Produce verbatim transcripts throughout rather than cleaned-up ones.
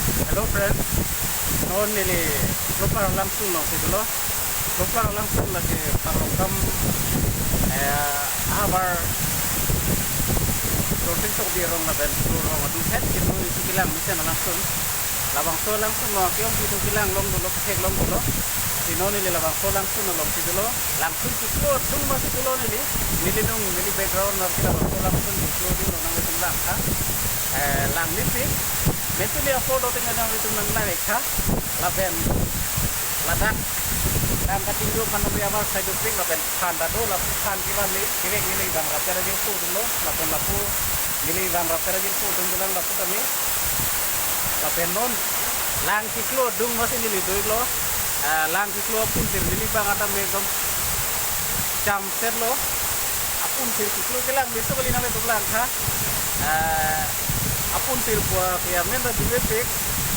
Hello friends, non neli Lopar Langsun alongsi dolo. Lopar Langsun lake Parlongkam, eh, havar Dorsing Sokbi arong lapen Suru arong adung het, kino isu kelang mesen alangsun. Labangso alangsun lo, kiyong isu kelang long dolo, kethek long dolo. Kino neli labangso alangsun alongsi dolo. Langsun chiklo dung masi dolo neli. Neli nung, neli background nangke labangso alangsun chiklo dung lo nanglitum langtha. Eh, lang lipik. Mentuli apor doting nanglitum nanglang-iktha. Lapen ladak lang kachingduk aphan nangli amar sai dupik lapen phan ta do, lapen phan kiba ni kivek neli bang rap kara jirpo dunglo, lapen lapu neli bang rap kara jirpo dung dolang lapu kami. Lapen non lang chiklo dung masi neli doiklo. Ah, lang chiklo apunsir neli bang atam ekdom chamset lo. Apunsir chiklo kelang meso kali nanglitum langtha. Ah, apunsir pu ke amen ta dungvepik.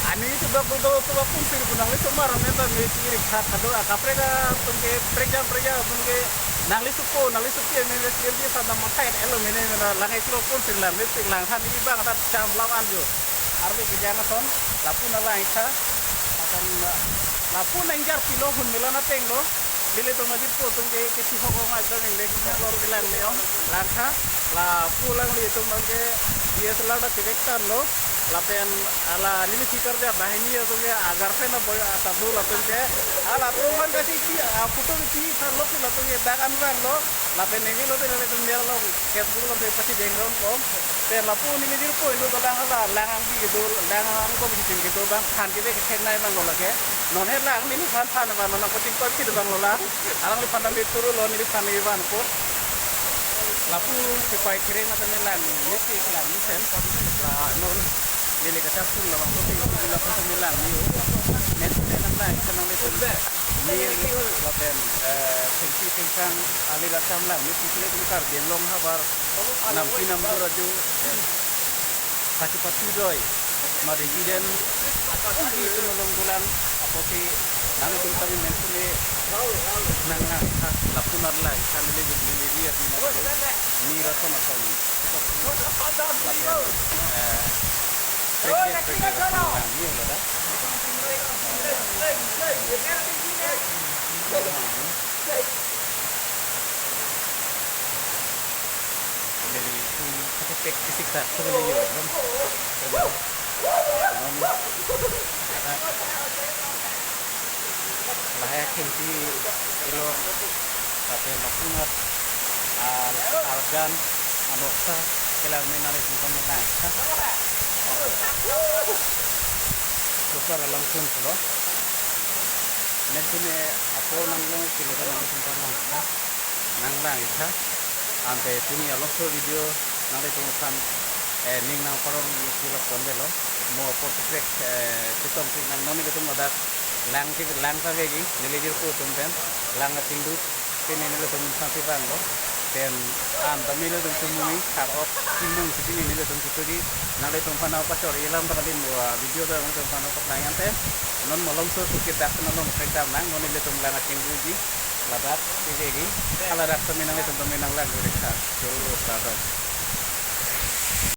Ani sudah kudo sudah apunsir pu nanglitum mar amen ta me chiri khat kado akaprek atum ke prekjam prekjam atum ke nangli supo, nangli supi amen ke sirdi sana makai elo mene mena lang chiklo apunsir lang mepik langtha neli bang atam cham lam anjo. Arve kejang ason, lapu nanglang-iktha. Akan lapu nangjar pilo hun mela natenglo. Nelitum ajirpo atum ke kesi hok ong ekdom inglek nang lor kelang neong. Langtha, lapu nanglitum abang ke D S L R ta kevek tanglo. Lapen hala neli sikar ja bahini atum ke agar pen aboy atablo latum ke. Hala atum abang ke si, ah, photo ke si tanglo latum ke dak an vanglo. Lapen neli lo pen nelitum dia long Facebook lo pen pasi background kom. Pen lapu neli jirpo ilu dolang hala lang angbi kedo, lang angkong kitim kedo abang phan kevek kethek nai abang lo lake. Non he lang neli phan phan abang non ako tingkoi phit abang lo lang. Alangliphan ta me turu lo neliphan neli vanpo. Lapu kepai thereng mata me lang neli si lang neli sen. La non neli kachasung labang kopi lapu me lang neli. Neli nanglang isi nanglitum. Neli lapen, eh, thengpi thengsang ali rasam lang neli si kle tum Karbi Anglong havar nampi namdur ajo pati pati doi. Mari kiden, isi tum along dolang, apotsi nangtum kami mentu ne nang nang, ha, lapu nanglang, kan neli neli dia ni nang, neli rason ason. Lapen, eh, prek prek nanglang, ni lo da. Nelitum kethek kesik sa, so neli yo, kan? Kan? Lahai akhenti ilo, lapen lapunat, al-, argan, anoksa, kelang me nanglitum kami nanglang, ha? Lopar Langsun pulo. Mentu ne apor nanglong kilo kan nanglitum kami nanglang, ha? Nanglang-iktha. Ante pini alongso video nanglitum aphan, eh, ning nangparong isi lo pondelo. Mo apor keprek, eh, chetong si nang non nelitum ladak lang ke lang ta vegi, neli jirpo atum pen lang kachingduk pini nelitum aphan si vanglo. Pen an ta nelitum tum muni thar ok chingduk si pini nelitum si tuji nanglitum aphan nangpachor ilam ta kali mo video ta nanglitum aphan nangpaklangji ante. Non malomso sukit dak nang long pek dam nang, non nelitum lang kachingdukji ladak si vegi. Hala dak ta me nanglitum ta me nanglang duri kha. Choro lo sa dok.